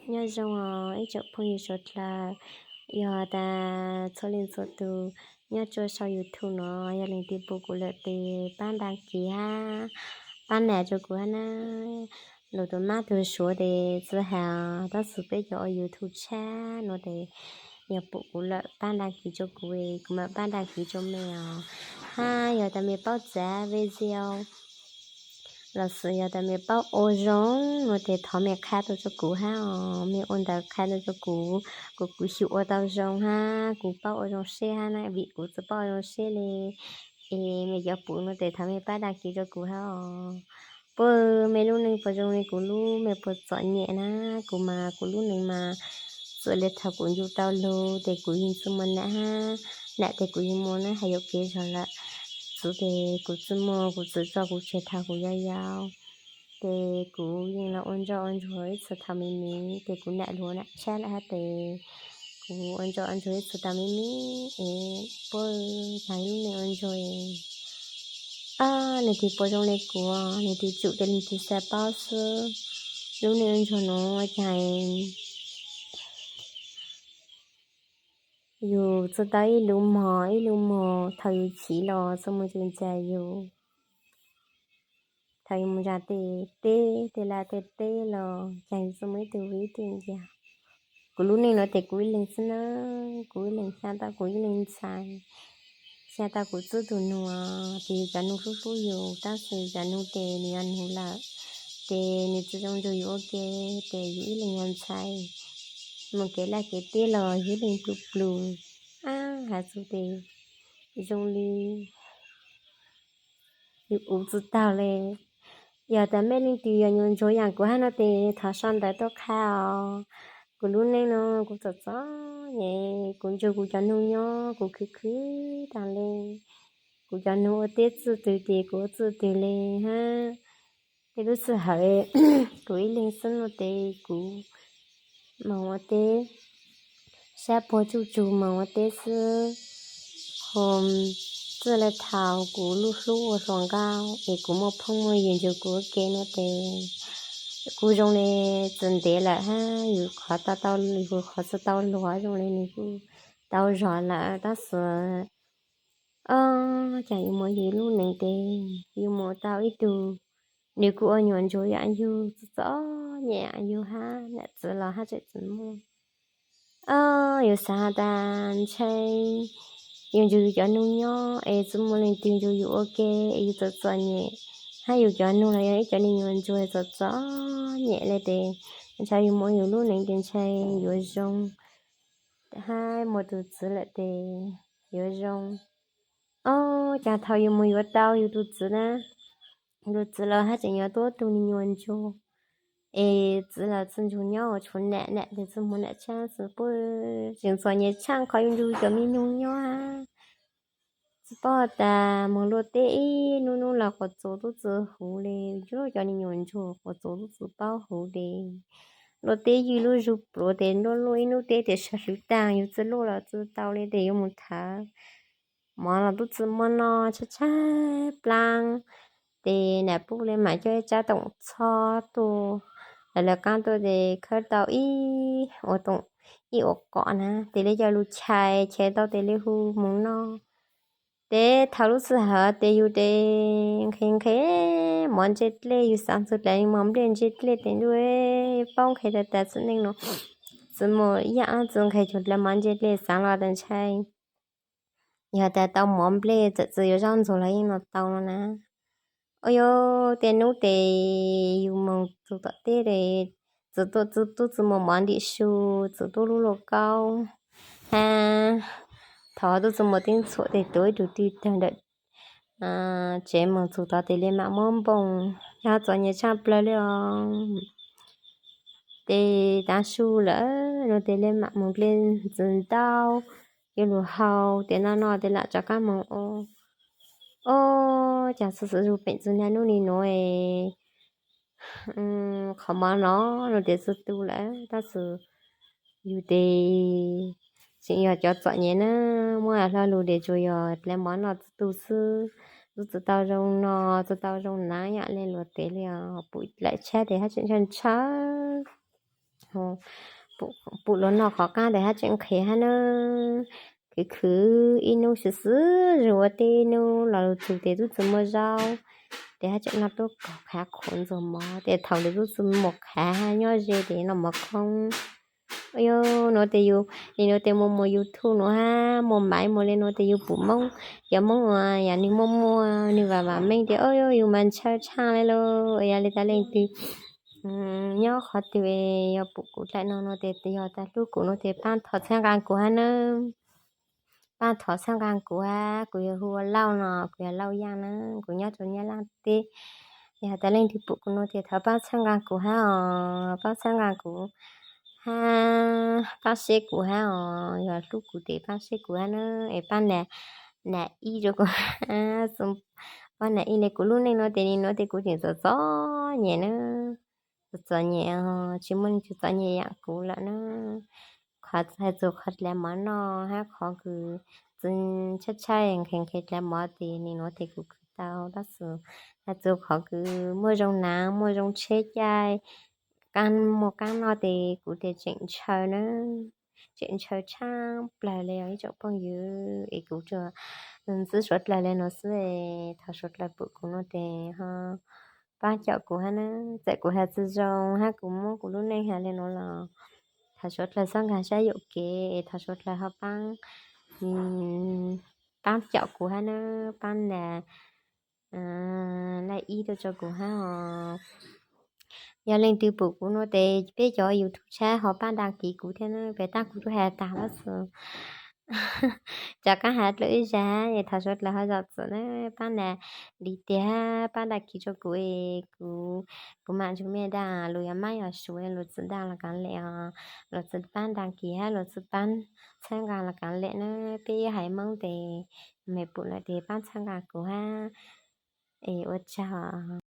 Nyob zoo os ib tsoom phooj ywg suav dlawg, yog tas txhua leej txhua tus nyob tsua sau YouTube no, yog leej twg pum kuv lawm tes pab dag kis hab, pab nam rua kuv hab na. Lus tus mab tus suav tes tsi has, tab sis peb cov ua YouTube tshaj no tes yog pum kuv lawm pab dag kis rua kuv, kuv mam pab dag kis rua mej os. Hab yog tas mej paub txav video lossis yog tas mej paub ua zoo no tes thov mej qha tuaj rua kuv hab os. Mej ua ntawv qha tuaj rua kuv, kuv, kuv xyum ua tau zoo hab kuv paub ua zoo seb hab na, vim kuv tsi paub ua zoo seb le. Es mej cov pum no tes thov mej pab dag kis rua kuv hab os. Puag mej lub neej puas zoo le kuv lub, mej puas txom nyem na? Kuv mas kuv lub neej mas txawm le thaum kuv ncu tau lug tes kuv yeej tsi muaj nam hab, nam tes kuv yeej muaj na, has yuam kev zog lawm. Txiv tes kuv tsi muaj, kuv txiv tso kuv tseg thaum kuv yau yau. Ces kuv yeej los ua ntsoj ua ntsuag ib txhis thaum me me, ces kuv nam luag nam tshab lawm hab tes kuv ua ntsoj ua ntsuag ib txhis thaum me me, es puag tag lub neej ua ntsuag. Ob, leej twg puas zoo le kuv, leej twg tsum tes leej twg xav paub xwb. Lub neej ua ntsuag nuav ua caag yus tsi tau ib lub mog ib lub mog, thaum yus chim los txhua mus tsis ntsa yus. Thaum yus mus ntsa tej teb tej laj tej teb los caag yus txhua mus ib tug ib tug ncaj. Kuv lub neej nuav tes kuv ib leeg xwb na, kuv ib leeg xyaa tau kuv ib leeg ntxhais, xyaa tau kuv txhua tug nug, ces yus cov nug hlub hlub yus, tab sis yus cov nug tes nws yuav nug lawm, ces nws tsi zoo nrug yus ua ke, ces yus ib leeg yog ntxhais, mus kev laj kev teb los yus ib leeg plug plug. Ab, has txug tes zoo li yus ua tsi taug le. Yog tas mej leej twg yog nyuas ntsuag yaam kuv hab no tes thov sau ntawv tuaj qha os. Kuv lub neej no kuv txom txom nyem, kuv nrug kuv cov nug nyob kuv khwv khwv taag le. Kuv cov nug ua teb txij twg ces kuv ua txij twg le hab. Tej lub sij hawm kuv ib leeg xwb no tes kuv moog ua teb, sab puag tsuj tsug moog ua teb xwb. Hos txij le thaum kuv lub hlub ua hluas nkauj es kuv muaj phooj muaj ywg nrug kuv ua ke no tes kuv zoo le txim ntev lawm hab, yus qhov tau tau, yus qhov tsi tau luag zoo le nws kuj tau zog lawm tab sis, o, caag yus mus yus lub neej tes yus mus tau ib tug nws kuj ua nyuas ntsuag yaam yus, txom txom nyem yaam yus hab, nam txiv los hab tseem tsi muaj. O, yus xav has tas ntshai yus nrug yus cov nug nyob es tsi muaj leej twg nrug yus ua ke, es yus txom txom nyem, hab yus cov nug los yog ib cov nyuas ntsuag txom txom nyem le tes ntshai yus mus yus lub neej tes ntshai yuav zoo, hab muaj tus txiv lawm tes yuav zoo. O, caag thaum yus mus yuav tau yus tus txiv na, tus txiv los hab tseem yuav tuab tug nyuas ntsuag, es txiv los txi nrug nyob ua tshuav nam, nam tes txi mus nam tshaj xwb puag, tseem txom nyem tshaj qhov yus nrug cov me nug nyob. Tsi paub tas moog luaj teb ib nub nub los quas txuas tub txi huv le, cov nyuas ntsuag quas txuas tub txi paub huv le. Luaj teb ywj lub zug pluav tes luaj luaj ib nub teb tes sawv hlwv taag, yus txi luaj los txi tau le tes yuav mus thawv. Mov los tub txi muaj noj tshab tshab plaab, tes nam puj le mam coj ib tsab toom txhob tuaj, lawv lawv qaab tuaj tes khawb tau ib ua toom, ib ua qom na, tes le coj lug chais, chais tau tes le hu moog noj. Tes thaum lub sij hawm tes yus tes nqhes nqhes mov ntse dlej, yus xaav txug dlav mov nplej ntse dlej tes ntuj, paub nqhes tas tas txij neej nuav txi mus yaam txi nqhes cuag dlav mov ntse dlej xaav los tas ntshai yog tas tau mov nplej txawm txi yuav zaub ntxuag los yeej noj tau no na. Ua yog tej nub tes yus moog txug tom teb tes txi tuaj txi tub txi mus mov ntim su, txi tuaj lub lauj kaub, hab thov tub txi mus teeb txhuam tes tuav ib tug twg tawg ntawm tsev moog txug tod tes le mam muab npoog, yog txom nyem tshaj plawg le os. Tes tav su lawm no tes le mam moog dlej ntxi ntaub, yuav lug hau tes noj noj tes lam rov qaab moog ua. Ob, caag xwm xwm zug peem txug nag nub ni nuav, qhov mov no no tes txi tu lawm tab sis yus tes tseem yog cov txom nyem na, muaj hlo lug tes tsuas yog dlav mov noj txi tu xwb, tub txi tau zoo no, txi tau zoo na, yaam le luag tes le os, pum lawm tshab tes hab tseem ntshaw ntshaw. Pum los no qhov qab tes haj tseem nqhis hab na. Khwv khwv ib nub xwb xwb, zus ua tej nub los lug txug tes tub txwv muaj zaub, tes haj tseem noj tuab kaug qhav qhuav ntxuag mov, tes thaum tes tub txwv mus qhav hab nyob ze tes noj mov khoob. Yog nuav tes yus, nim nuav tes mus mus YouTube nuav hab mus maiv mus le nuav tes yus pum Moob, cov Moob uas yam nwg muaj muaj nwg vam vam meej tes, o, yus mas ntshaw tshaaj le lauj. Yog le tas leej twg nyob qhov twg yog pum kuv dlaim no nuav tes yog tas hlub kuv nuav tes paab thov txhawb nqaa kuv hab nawb. Paab thov txhawb nqaa kuv hab, kuv yog hu ua Lauj no, kuv yog Lauj Yaaj na, kuv nyob rua Nyab Laaj teb. Yog tas leej twg pum kuv nuav tes thov paab txhawb nqaa kuv hab os, paab txhawb nqaa kuv hab, paab seb kuv hab os, yog hlub kuv tes paab seb kuv hab na, es paab nam ib rua kuv hab. Paab nam ib le kuv lub neej nuav tes nim nuav tes kuv tseem txom txom nyem na, txom txom nyem, tsis muaj leej twg txom nyem yaam kuv lawm na. Qhov hais txug qhov dlav mov noj hab qhov kws txwv tshaib tshaib nqhis nqhis dlav mov tes nim nuav tes kuv khwv tau tab sis hais txug qhov kws muaj zoo naav muaj zoo tsheb caij, qaab muaj qaab noj tes kuv tes tseem ntshaw na, tseem ntshaw tshaaj plawg le os ib tsoom phooj ywg. Es kuv tsuas ntxwb suav dlawg le nuav xwb, thov suav dlawg pum kuv nuav tes ho paab caum kuv hab na. Txawm kuv has tsi zoo hab kuv muab kuv lub neej has le nuav los thov suav dlawg txhob nkaag sab yuam kev, thov suav dlawg ho paab, paab caum kuv hab na, paab nam laij ib rua rua kuv hab os. Yog leej twg pum kuv nuav tes peb cov YouTube tshab ho paab dag kis kuv thiab na, pem tab kuv tub has tag tab sis rov qaab has dlua ib zag es thov suav dlawg ho zam txim na, paab nam dim tiag hab paab dag kis rua kuv es kuv, kuv mam ntsug mej dag lug yog mab yog suav lug txim dag los kaav lem os, lug txim paab dag kis hab lug txim paab txhawb nqaa los kaav lem na. Peb haiv Moob tes mej pum lawm tes paab txhawb nqaa kuv hab es ua tsaug.